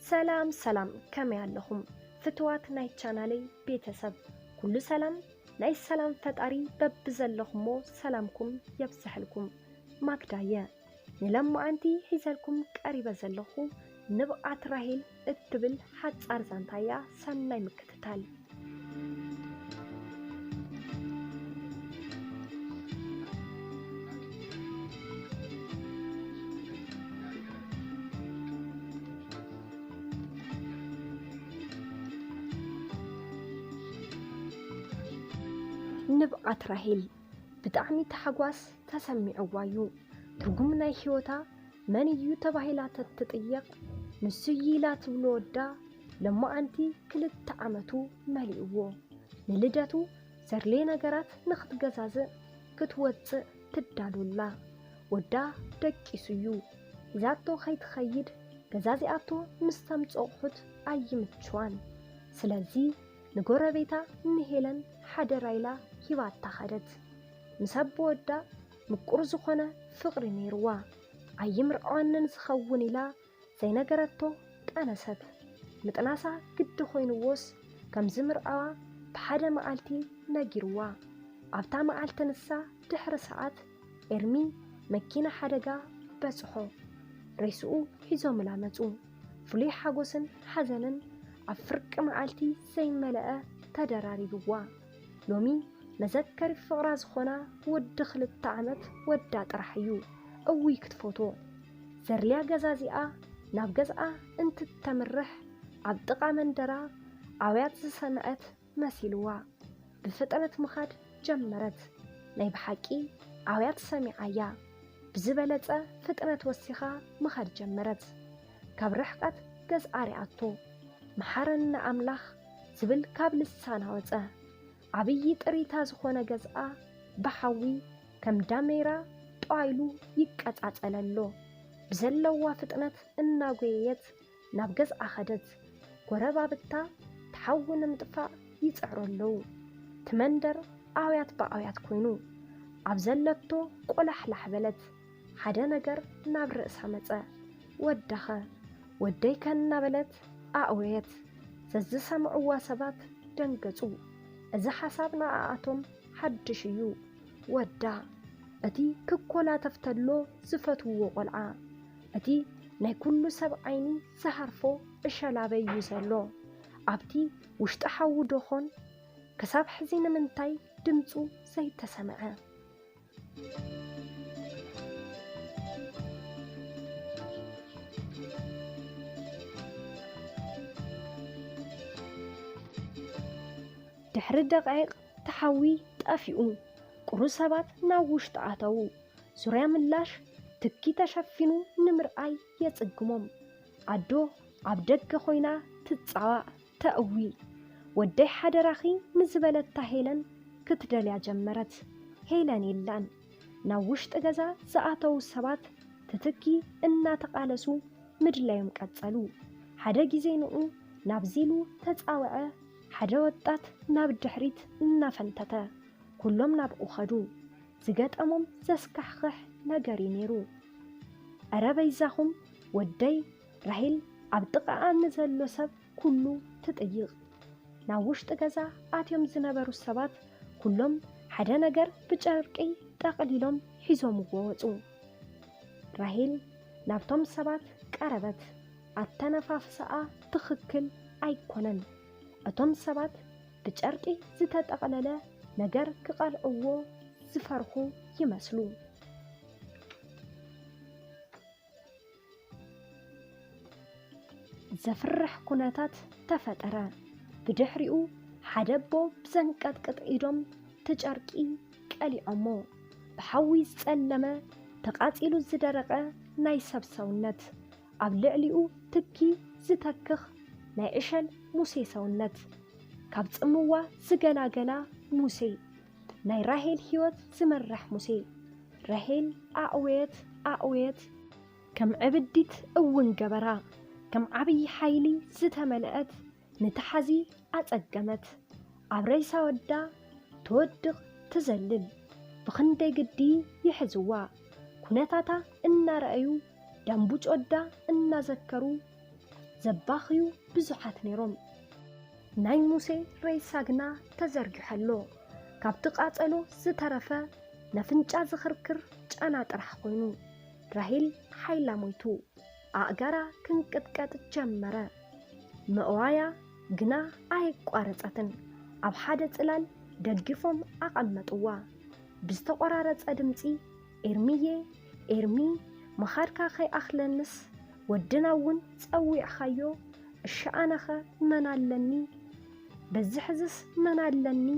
ሰላም ሰላም፣ ከመይ ኣለኹም ፍትዋት ናይ ቻናለይ ቤተሰብ? ኩሉ ሰላም? ናይ ሰላም ፈጣሪ በብዘለኹሞ ሰላምኩም የብዝሐልኩም። ማክዳየ ንለማዓንቲ ሒዘልኩም ቀሪበ ዘለኹ ንብዓት ራሄል እትብል ሓጻር ዛንታያ። ሰናይ ምክትታል። ንብዓት ራሄል ብጣዕሚ ታሕጓስ ተሰሚዕዋ እዩ። ትርጉም ናይ ህይወታ መን እዩ ተባሂላ ተትጥየቕ፣ ንሱ እዩ ኢላ ትብሎ ወዳ ለማዓንቲ ክልተ ዓመቱ መሊእዎ። ንልደቱ ዘድልየ ነገራት ንኽትገዛዝእ ክትወፅእ ትዳሉላ። ወዳ ደቂሱ እዩ። ሒዛቶ ከይትኸይድ ገዛዚኣቶ ምስ ተምፅኦ ኣቑሑት ኣይምችዋን። ስለዚ ንጎረቤታ ንሄለን ሓደራ ኢላ ሂባታ ኸደት። ምስ ኣቦ ወዳ ምቁር ዝኾነ ፍቕሪ ነይርዋ። ኣይምርዓወንን ዝኸውን ኢላ ዘይነገረቶ ጠነሰት። ምጥናሳ ግዲ ኮይንዎስ ከም ዝምርዓዋ ብሓደ መዓልቲ ነጊርዋ። ኣብታ መዓልቲ ንሳ ድሕሪ ሰዓት ኤርሚ መኪና ሓደጋ በጽሖ። ሬስኡ ሒዞምላ መጹ። ፍሉይ ሓጎስን ሓዘንን ኣብ ፍርቂ መዓልቲ ዘይመለአ ተደራሪብዋ። ሎሚ መዘከሪ ፍቕራ ዝኾና ወዲ ክልተ ዓመት ወዳ ጥራሕ እዩ። እውይ ክትፈትዎ። ዘድልያ ገዛዚኣ ናብ ገዝኣ እንትተምርሕ ኣብ ጥቓ መንደራ ኣውያት ዝሰምዐት መሲልዋ። ብፍጥነት ምኻድ ጀመረት። ናይ ብሓቂ ኣውያት ሰሚዓያ። ብዝበለጸ ፍጥነት ወሲኻ ምኻድ ጀመረት። ካብ ርሕቀት ገዝኣ ሪኣቶ። መሓረና ኣምላኽ ዝብል ካብ ልሳና ወጸ። ዓብዪ ጥሪታ ዝኾነ ገዝኣ ብሓዊ ከም ዳሜራ ጧይሉ ይቀጻጸለሎ። ብዘለዋ ፍጥነት እናጎየየት ናብ ገዝኣ ኸደት። ጎረባብታ እቲ ሓዊ ንምጥፋእ ይጽዕሩ ኣለዉ። እቲ መንደር ኣውያት ብኣውያት ኮይኑ። ኣብ ዘለቶ ቆላሕላሕ በለት። ሓደ ነገር ናብ ርእሳ መጸ። ወዳኸ? ወደይከ እናበለት ኣእወየት። ዘዝሰምዕዋ ሰባት ደንገጹ። እዚ ሓሳብ ንኣኣቶም ሓድሽ እዩ። ወዳ፣ እቲ ክኮላተፍ ተሎ ዝፈትውዎ ቆልዓ፣ እቲ ናይ ኩሉ ሰብ ዓይኒ ዝሃርፎ ዕሸላበይ እዩ ዘሎ። ኣብቲ ውሽጢ ሓዊ ዶ ኾን? ክሳብ ሕዚ ንምንታይ ድምጹ ዘይተሰምዐ? ድሕሪ ደቃይቕ እቲ ሓዊ ጠፊኡ። ቁሩብ ሰባት ናብ ውሽጢ ኣተዉ። ዙርያ ምላሽ ትኪ ተሸፊኑ ንምርኣይ የጽግሞም። ኣዶ ኣብ ደገ ኮይና ትጻዋእ። ተእዊ፣ ወደይ ሓደራኺ ንዝበለታ ሄለን ክትደልያ ጀመረት። ሄለን የላን። ናብ ውሽጢ ገዛ ዝኣተዉ ሰባት ትትኪ እናተቓለሱ ምድላዮም ቀጸሉ። ሓደ ግዜ ንኡ ናብዚ ኢሉ ተጻወዐ። ሓደ ወጣት ናብ ድሕሪት እናፈንተተ፣ ኩሎም ናብኡ ኸዱ። ዝገጠሞም ዘስካሕኽሕ ነገር እዩ ነይሩ። "እረ በይዛኹም፣ ወደይ ራሄል ኣብ ጥቓኣ ንዘሎ ሰብ ኩሉ ትጥይቕ። ናብ ውሽጢ ገዛ ኣትዮም ዝነበሩ ሰባት ኩሎም ሓደ ነገር ብጨርቂ ጠቕሊሎም ሒዞምዎ ወጹ።" ራሄል ናብቶም ሰባት ቀረበት። ኣተነፋፍሳኣ ትኽክል ኣይኮነን። እቶም ሰባት ብጨርቂ ዝተጠቕለለ ነገር ክቐልዕዎ ዝፈርሑ ይመስሉ። ዘፍርሕ ኩነታት ተፈጠረ። ብድሕሪኡ ሓደ ኣቦ ብዘንቀጥቅጥ ኢዶም እቲ ጨርቂ ቀሊዖሞ። ብሓዊ ዝጸለመ፣ ተቓጺሉ ዝደረቐ ናይ ሰብ ሰውነት፣ ኣብ ልዕሊኡ ትኪ ዝተክኽ ናይ ዕሸል ሙሴ ሰውነት፣ ካብ ጽምዋ ዝገላገላ ሙሴ፣ ናይ ራሄል ህይወት ዝመርሕ ሙሴ። ራሄል ኣዕወየት፣ ኣዕወየት፣ ከም ዕብዲት እውን ገበራ። ከም ዓብዪ ሓይሊ ዝተመልአት ንተሓዚ ኣጸገመት። ኣብ ሬሳ ወዳ ትወድቕ ትዘልል። ብኽንደይ ግዲ ይሕዝዋ። ኩነታታ እናረኣዩ ዳምቡጭ ወዳ እናዘከሩ ዘባኽዩ ብዙሓት ነይሮም። ናይ ሙሴ ሬሳ ግና ተዘርጊሑ ኣሎ። ካብቲ ቃጸሎ ዝተረፈ ነፍንጫ ዝኽርክር ጨና ጥራሕ ኮይኑ። ራሄል ሓይላ ሞይቱ። ኣእጋራ ክንቅጥቀጥ ጀመረ። መእዋያ ግና ኣየቋረጸትን። ኣብ ሓደ ጽላል ደጊፎም ኣቐመጥዋ። ብዝተቖራረጸ ድምጺ፣ "ኤርሚዬ፣ ኤርሚ፣ ምኻድካ ከይኣኽለንስ ወድና እውን ጸዊዕኻዮ፣ እሺ ኣነኸ መን ኣለኒ? በዚ ሕዝስ መን ኣለኒ?"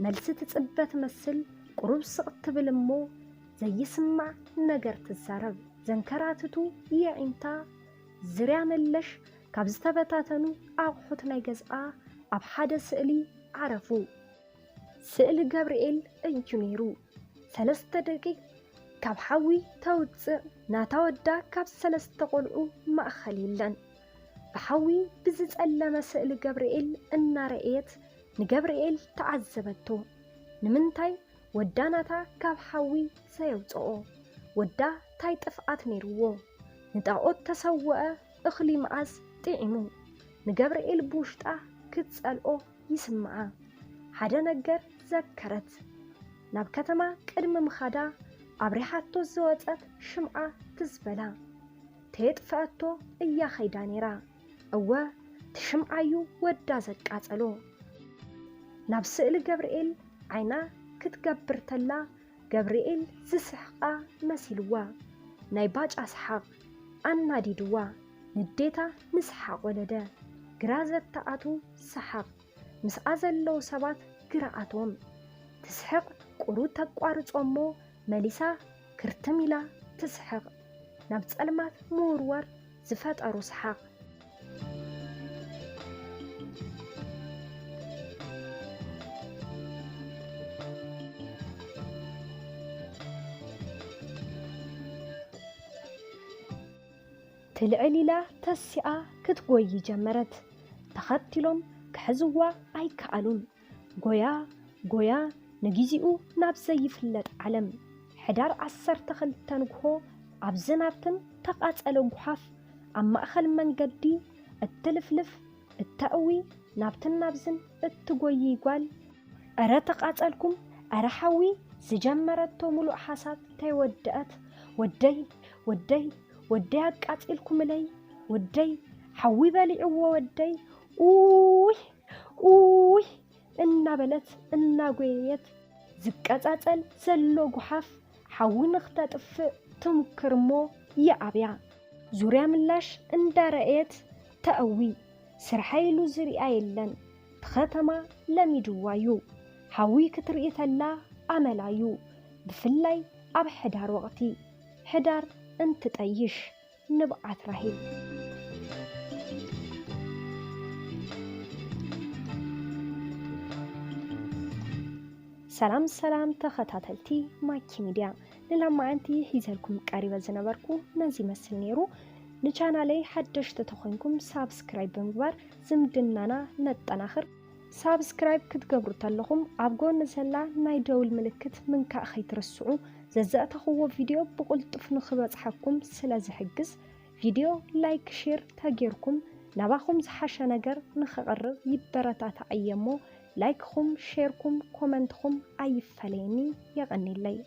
መልሲ ትጽበ ትመስል ቁሩብ ስቕ ትብል እሞ ዘይስማዕ ነገር ትዛረብ። ዘንከራትቱ የዒንታ ዝርያ መለሽ ካብ ዝተበታተኑ ኣቑሑት ናይ ገዝኣ ኣብ ሓደ ስእሊ ዓረፉ። ስእሊ ገብርኤል እዩ ነይሩ። ሰለስተ ደቂቕ ካብ ሓዊ ተውፅእ ናታ ወዳ ካብ ሰለስተ ቆልዑ ማእኸል የለን። ብሓዊ ብዝፀለመ ስእሊ ገብርኤል እናረእየት ንገብርኤል ተዓዘበቶ። ንምንታይ ወዳ ናታ ካብ ሓዊ ዘየውፅኦ? ወዳ ታይ ጥፍኣት ነይርዎ? ንጣኦት ተሰወአ እኽሊ መዓዝ ጥዒሙ? ንገብርኤል ብውሽጣ ክትፀልኦ ይስምዓ። ሓደ ነገር ዘከረት። ናብ ከተማ ቅድሚ ምኻዳ ኣብሪሓቶ ዝወፀት ሽምዓ ትዝ በላ። ተየጥፈአቶ እያ ኸይዳ ነይራ። እወ፣ ትሽምዓዩ ወዳ ዘቃጸሎ። ናብ ስእሊ ገብርኤል ዓይና ክትገብር ተላ፣ ገብርኤል ዝስሕቓ መሲልዋ። ናይ ባጫ ሰሓቕ ኣናዲድዋ። ንዴታ ንሰሓቕ ወለደ። ግራ ዘተኣቱ ሰሓቕ። ምስኣ ዘለዉ ሰባት ግራ ኣትዎም። ትስሕቕ፣ ቁሩ ተቋርጾ እሞ መሊሳ ክርትም ኢላ ትስሕቕ። ናብ ጸልማት ምውርዋር ዝፈጠሮ ሰሓቕ። ትልዕል ኢላ ተሲኣ ክትጎዪ ጀመረት። ተኸቲሎም ክሕዝዋ ኣይከኣሉን። ጎያ ጎያ ንጊዜኡ ናብ ዘይፍለጥ ዓለም። ሕዳር ዓሰርተ ክልተ ንግሆ ኣብ ዝናብትን ተቓጸለ ጓሓፍ ኣብ ማእከል መንገዲ እትልፍልፍ እተእዊ ናብትን ናብዝን እትጎዪ ጓል፣ "እረ ተቓጸልኩም፣ እረ ሓዊ" ዝጀመረቶ ምሉእ ሓሳብ ተይወደአት፣ "ወደይ፣ ወደይ፣ ወደይ ኣቃጺልኩምለይ፣ ወደይ፣ ሓዊ በሊዕዎ ወደይ፣ ኡይ፣ ኡይ" እናበለት እናጎየየት ዝቀጻጸል ዘሎ ጓሓፍ ሓዊ ንኽተጥፍእ ትሙክር እሞ ይኣብያ። ዙርያ ምላሽ እንዳረኣየት ተእዊ። ስርሐይ ኢሉ ዝሪኣ የለን። እቲ ኸተማ ለሚድዋ እዩ። ሓዊ ክትርኢ ተላ ኣመላ እዩ። ብፍላይ ኣብ ሕዳር ወቕቲ። ሕዳር እንትጠይሽ። ንብዓት ራሄል። ሰላም ሰላም ተኸታተልቲ ማኪ ሚድያ፣ ንሎማዓንቲ ሒዘልኩም ቀሪበ ዝነበርኩ ነዚ ይመስል ነይሩ። ንቻናለይ ሓደሽቲ ተኾይንኩም ሳብስክራይብ ብምግባር ዝምድናና ነጠናኽር። ሳብስክራይብ ክትገብሩ ተለኹም ኣብ ጎኒ ዘላ ናይ ደውል ምልክት ምንካእ ኸይትርስዑ። ዘዘእተኽዎ ቪድዮ ብቕልጡፍ ንኽበጽሓኩም ስለ ዝሕግዝ፣ ቪድዮ ላይክ፣ ሼር ተጌርኩም ናባኹም ዝሓሸ ነገር ንኸቕርብ ይበረታታዕ እየ እሞ፣ ላይክኹም፣ ሼርኩም፣ ኮመንትኹም ኣይፈለየኒ። የቐንየለይ።